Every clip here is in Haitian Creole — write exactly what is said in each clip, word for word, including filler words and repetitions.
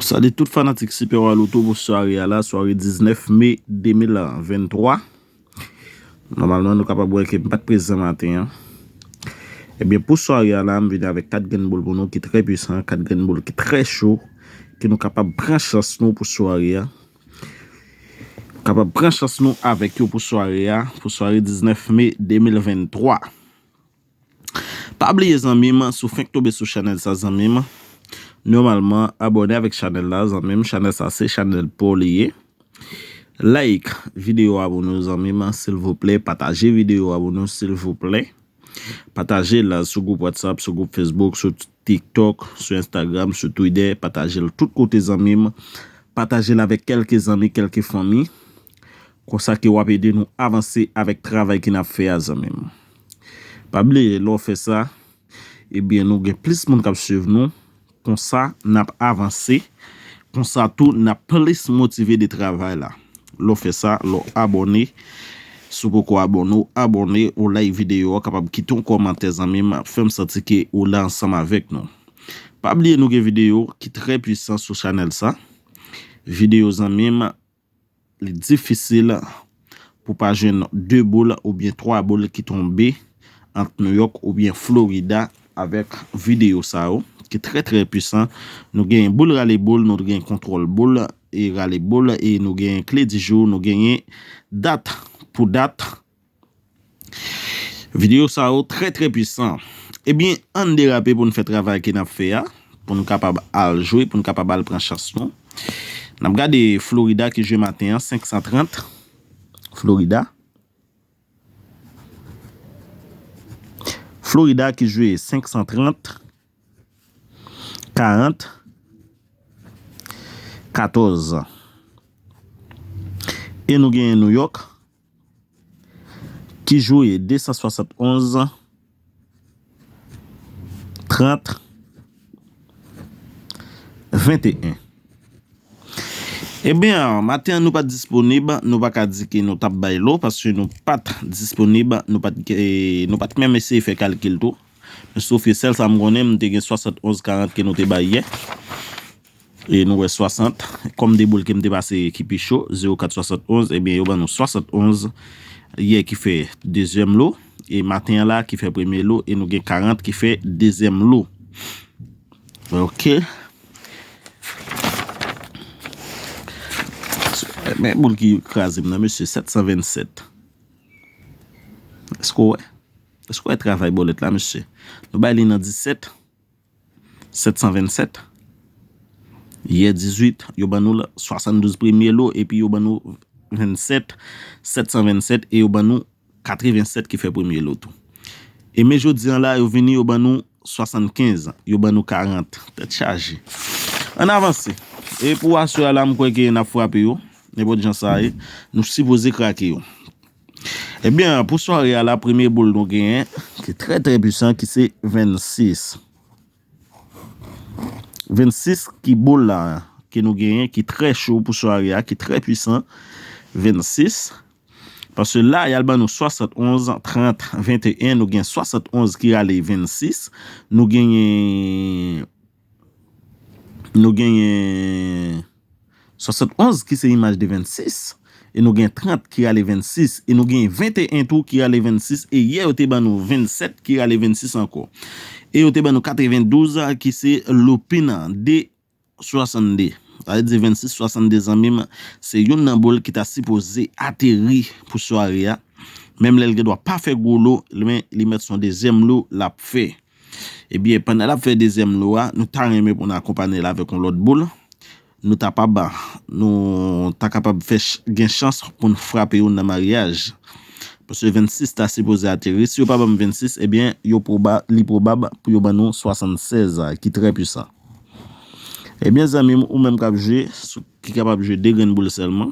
Salut tout fanatik Super Waloto pou sware a la, sware diznèf me de mil venntwa. Nòmalman, nou kapab wè ke m pa t prezan maten an. Ebyen, pou sware a la, m vini avèk kat grenn boul pou nou ki trè pwisan, kat grenn boul ki trè cho, ke nou kapab pran chans nou pou sware a. Kapab pran chans nou avèk yo pou sware a, pou sware diznèf me de mil venntwa. Pa bliye zanmi m, si w fenk tonbe sou chanèl sa zanmi m, nòmalman abòne avèk chanèl la zanmi m, chanèl sa se chanèl pa w li ye. Like videyo a pou nou zanmi m silvouplè, pataje videyo a pou nou silvouplè. Pataje l sou gwoup WhatsApp, sou gwoup Facebook, sou TikTok, sou Instagram, sou Twitter, pataje l tout kote zanmi m. Pataje l avèk kèlke zanmi, kèlke fanmi. Konsa ke w ap ede nou avanse avèk travay ke n ap fè a zanmi m. Pa bliye, lè w fè sa, ebyen nou gen plis moun k ap swiv nou. Konsa n ap avanse. Konsa tou n ap plis motive de travay la. Lè w fè sa, lè w abòne, si w poko abòne, w abòne, ou like videyo a, kapab kite yon kòmantè zanmi m, fè m santi ke ou la ansanm avèk nou. Pa bliye nou gen videyo ki trè pwisan sou chanèl sa. Videyo zanmi m, li difisil pou pa jwenn de boul oubyen twa boul ki tonbe ant New York oubyen Florida avèk videyo sa yo ki trè trè pwisan. Nou gen boul rale boul, nou gen kontwòl boul e rale boul e nou gen kle di jou, nou genyen dat pou dat. Videyo sa yo trè trè pwisan. Ebyen, ann derape pou n fè travay ke n ap fè a, pou n kapab al jwe, pou n kapab al pran chans nou. N ap gade Florida ki jwe maten an, senk san trant. Florida. Florida ki jwe senk san trant, karant, katòz. E nou genyen New York ki jwe de san swasannonz, trant, venteyen. Ebyen, maten an nou pa t disponib, nou pa ka di ke nou t ap bay lo, paske nou pa t disponib, nou pa t, eh, nou pa t menm eseye fè kalkil tou. Men sof ke sèl sa m konnen, m te gen swasannonz karant ke nou te bay yè. E nou wè swasant, kòm de boul ke m te pase ki pi cho, zewo kat swasannonz, ebyen yo ban nou swasannonz yè ki fè dezyèm lo, e maten an la ki fè premye lo, e nou gen karant ki fè dezyèm lo. Ok. Men boul ki kraze m nan, mesye, sèt san vennsèt. Èske w wè? Èske w wè travay bòlèt la, mesye? Nou bay li nan disèt, sèt san vennsèt. Yè dizuit, yo ban nou l, swasanndouz premye lo, epi yo ban nou vennsèt, sèt san vennsèt, e yo ban nou katrevensèt ki fè premye lo tou. E men jodi an la, yo vini, yo ban nou swasannkenz, yo ban nou karant. Tèt chaje. Ann avanse. E pou aswè a la, m kwè ke n ap frape yo. Nenpòt jan sa ye, nou sipoze krake yo. Ebyen, pou sware a la, premye boul nou genyen, ki trè, trè pwisan, ki se vennsis. Vennsis ki boul la, ke nou genyen, ki trè cho pou sware a, ki trè pwisan, vennsis. Paske la, y al ban nou swasannonz, trant, venteyen, nou gen swasannonz ki rale vennsis. Nou genyen, nou genyen swasannonz ki se imaj de vennsis. E nou gen trant ki rale vennsis. E nou gen venteyen tou ki rale vennsis. E yè, yo te ban nou vennsèt ki rale vennsis ankò. E yo te ban nou katrevendouz ki se lopin de swasannde. Sa vle di vennsis swasannde, zanmi m, se youn nan boul ki ta sipoze ateri pou sware a. Menm lè l gen dwa pa fè gwo lo, men li mèt se yon dezyèm lo l ap fè. Ebyen, pandan l ap fè dezyèm lo a, nou ta renmen pou n akonpanye l avèk yon lòt boul. Nou ta pa ba, nou ta kapab fè ch-, gen chans pou n frape youn nan maryaj. Paske vennsis ta sipoze ateri. Si yo pa ban m vennsis, ebyen, yo pwoba-, li pwobab pou yo ban nou swasannsèz, ki trè pwisan. Ebyen, zanmi m, ou menm k ap jwe, sou, ki kapab jwe de grenn boul sèlman,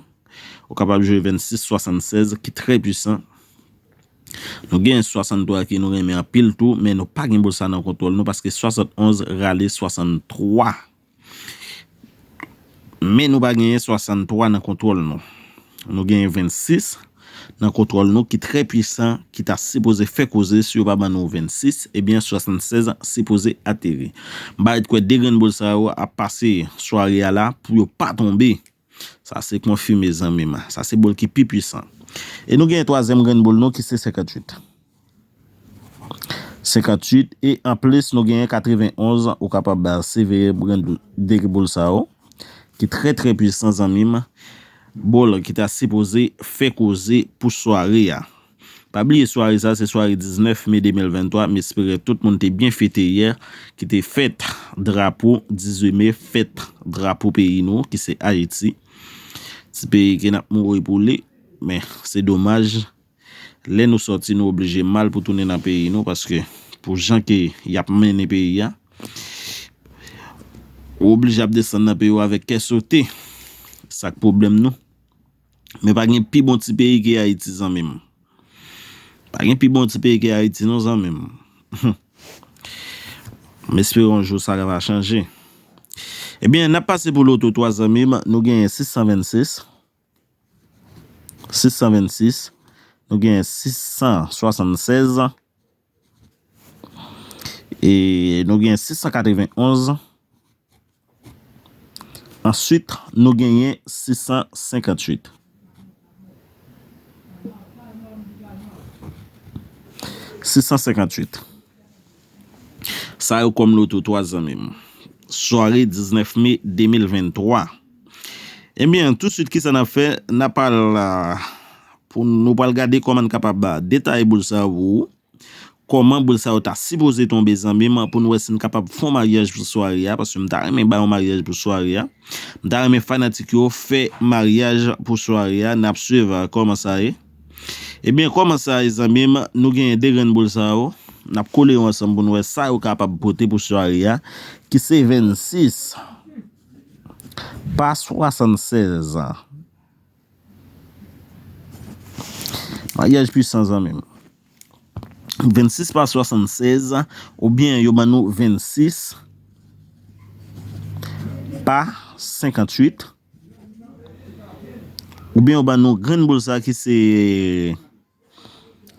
ou kapab jwe vennsis swasannsèz, ki trè pwisan. Nou gen swasanntwa ke nou renmen anpil tou, men nou pa gen boul sa nan kontwòl nou, paske swasannonz rale swasanntwa. Men nou pa genyen swasanntwa nan kontwòl nou. Nou genyen vennsis, nan kontwòl nou ki trè pwisan, ki ta sipoze fè koze si yo pa ban nou vennsis, ebyen swasannsèz sipoze ateri. M parèt kwè de grenn boul sa yo ap pase sware a la pou yo pa tonbe. Sa se konfime zanmi m. Sa se boul ki pi pwisan. E nou gen twazyèm grenn boul nou ki se senkanntuit. Senkanntuit e anplis nou genyen katrevenonz, ou kapab ba seveye grenn de boul sa yo ki trè trè pwisan zanmi m. Boul ki ta sipoze fè koze pou sware a. Pa bliye sware sa se sware diznèf me de mil venntwa, m espere tout moun te byen fete yè, ki te fèt drapo dizuit me, fèt drapo peyi nou ki se Ayiti. Ti peyi ke n ap mouri pou li, men se domaj. Lè nou sòti, nou oblije mal pou tounen nan peyi nou, paske pou jan ke y ap mennen peyi a, ou oblije ap desann nan peyi w avèk kè sote. Sa k pwoblèm nou. Men pa gen pi bon ti peyi ke Ayiti, zanmi m. Pa gen pi bon ti peyi ke Ayiti, non, zanmi m. M espere yon jou sa va chanje. Ebyen, n ap pase pou loto twa, zanmi m. Nou genyen sis san vennsis. Sis san vennsis. Nou genyen sis san swasannsèz. E nou genyen sis san katrevenonz. Answit, nou genyen sis san senkanntuit. Sis san senkanntuit. Sa yo kòm loto twa, zanmi m. Sware diznèf me de mil venntwa. Ebyen, tousuit, kisa n ap fè? N ap al, a, pou nou pral gade kòman n kapab, a, detaye boul sa yo pou ou. Kòman boul sa yo ta sipoze tonbe, zanmi m, pou n wè si n kapab fè yon maryaj pou sware a, paske m ta renmen bay yon maryaj pou sware a. M ta renmen fanatik yo fè maryaj pou sware a. N ap swiv, a, kòman sa ye. Ebyen, kòman sa ye, zanmi m? Nou genyen de grenn boul sa yo. N ap kole yo ansanm pou n wè sa yo kapab pote pou sware a, ki se vennsis pa swasannsèz. Maryaj pwisan, zanmi m. Vennsis pa swasannsèz, oubyen yo ban nou vennsis pa senkanntuit, oubyen yo ban nou grenn boul sa ki se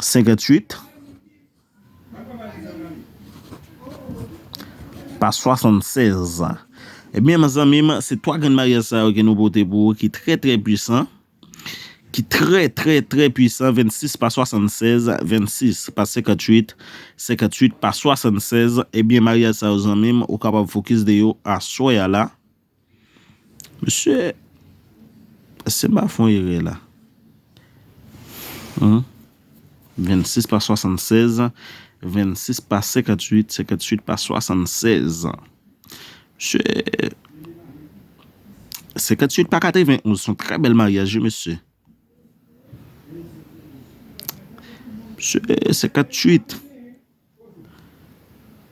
senkanntuit pa swasannsèz. Ebyen, zanmi m, se twa grenn maryaj sa yo ke nou pote pou ou ki trè, trè pwisan. Ki trè, trè, trè pwisan, vennsis pa swasannsèz, vennsis pa senkanntuit, senkanntuit pa swasannsèz. Ebyen, maryaj sa yo, zanmi m, ou kapab fokis de yo aswè a la. Mesye, èske m pa fè yon erè la? Hum. Vennsis pa swasannsèz, vennsis pa senkanntuit, senkanntuit pa swasannsèz. Mesye, senkanntuit pa katrevenonz, se yon trè bèl maryaj, wi, mesye. Mesye, senkanntuit.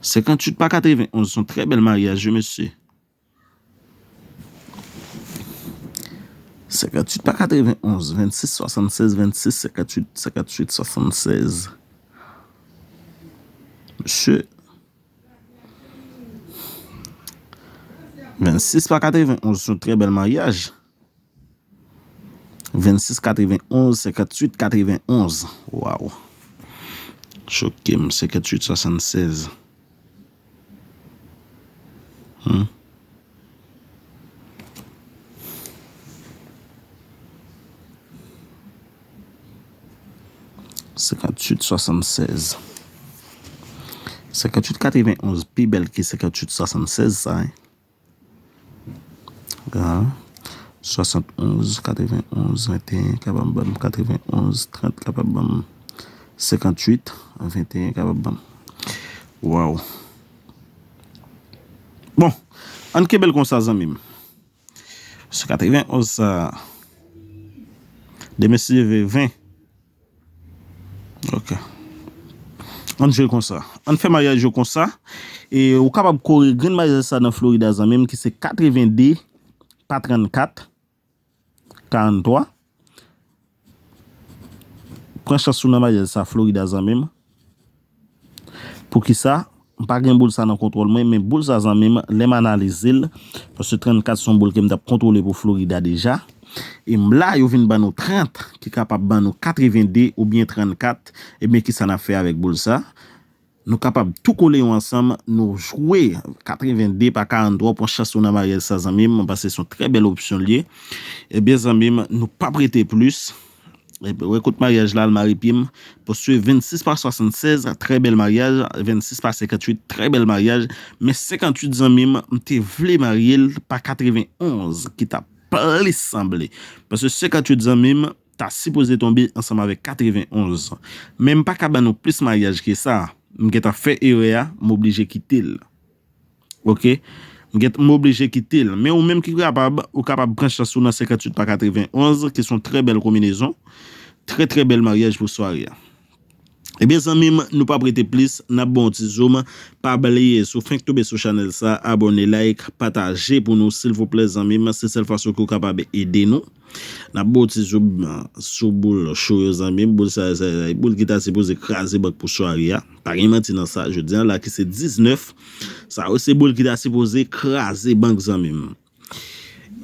Senkanntuit pa katrevenonz, se yon trè bèl maryaj, wi, mesye. Senkanntuit pa katrevenonz, vennsis swasannsèz, vennsis senkanntuit, senkanntuit swasannsèz. Mesye. Vennsis pa katrevenonz, se yon trè bèl maryaj. Vennsis katrevenonz, senkanntuit katrevenonz. Waw. Choke m, senkanntuit swasannsèz. Hmm. Senkanntuit swasannsèz. Senkanntuit katrevenonz pi bèl ke senkanntuit swasannsèz sa, hein. Ga, swasannonz, katrevenonz, venteyen, kapab ban m katrevenonz, trant, kapab ban m senkanntuit, venteyen, kapab ban m. Waw. Bon, ann kenbe l konsa, zanmi m. Se katrevenonz sa. Demen, si Dye vle, ven. Ok. Ann jwe l konsa. Ann fè maryaj yo konsa. E ou kapab kore grenn maryaj sa nan Florida, zanmi m, ki se katrevende pa trannkat, karanntwa. Pran chans ou nan maryaj sa Florida, zanmi m. Poukisa? M pa gen boul sa nan kontwòl mwen, men boul sa, zanmi m, lè m analize l, paske trannkat se yon boul ke m t ap kontwole pou Florida deja. E m la, yo vin ban nou trant, ki kapab ban nou katrevende oubyen trannkat. Ebyen, kisa n ap fè avèk boul sa? Nou kapab tou kole yo ansanm, nou jwe katrevende pa karantwa, pran chans ou nan maryaj sa, zanmi m, paske se yon trè bèl opsyon l ye. Ebyen, zanmi m, nou p ap rete plis. Ebyen, wè kot maryaj la, al mare pye m. Paske vennsis pa swasannsèz, trè bèl maryaj. Vennsis pa senkantuit, trè bèl maryaj. Men senkantuit, zanmi m, m te vle marye l pa katrevenonz, ki t ap plis sanble. Paske senkantuit, zanmi m, ta sipoze tonbe ansanm avèk katrevenonz. Men m pa ka ban nou plis maryaj ke sa. M gentan fè erè a, m oblije kite l. Oke? M gen, m oblije kite l. Men ou menm ki kapab, ou kapab pran chans ou nan senkantuit pa katrevenonz, ki se yon trè bèl konbinezon. Trè, trè bèl maryaj pou sware a. Ebyen, zanmi m, nou p ap rete plis, n ap ba w ti zoom. Pa bliye, si w fenk tonbe sou chanèl sa, abòne, like, pataje pou nou, silvouplè, zanmi m. Se sèl fason ke w kapab ede nou. N ap ba w ti zoom sou boul cho yo, zanmi m. Boul sa, sa, sa, boul ki ta sipoze kraze bank pou sware a. Pa gen manti nan sa. Jodi a la ki se diznèf, sa yo se boul ki ta sipoze kraze bank, zanmi m.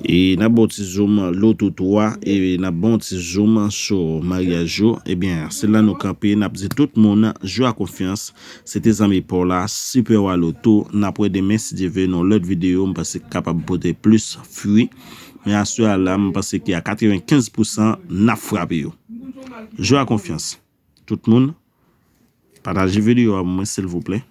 E n ap ba w ti zoom loto twa, e n ap ba w ti zoom sou maryaj yo. Ebyen, se la nou kanpe, n ap di tout moun, jwe a konfyans. Se te zanmi pa w la, Super Wa Loto. N ap wè demen, si Dye vle, nan lòt videyo, m panse k kapab pote plis fwi. Men aswè a la, m panse ke a katrevenkenz pousan, n ap frape yo. Jwe a konfyans. Tout moun, pataje videyo a pou mwen, silvouplè.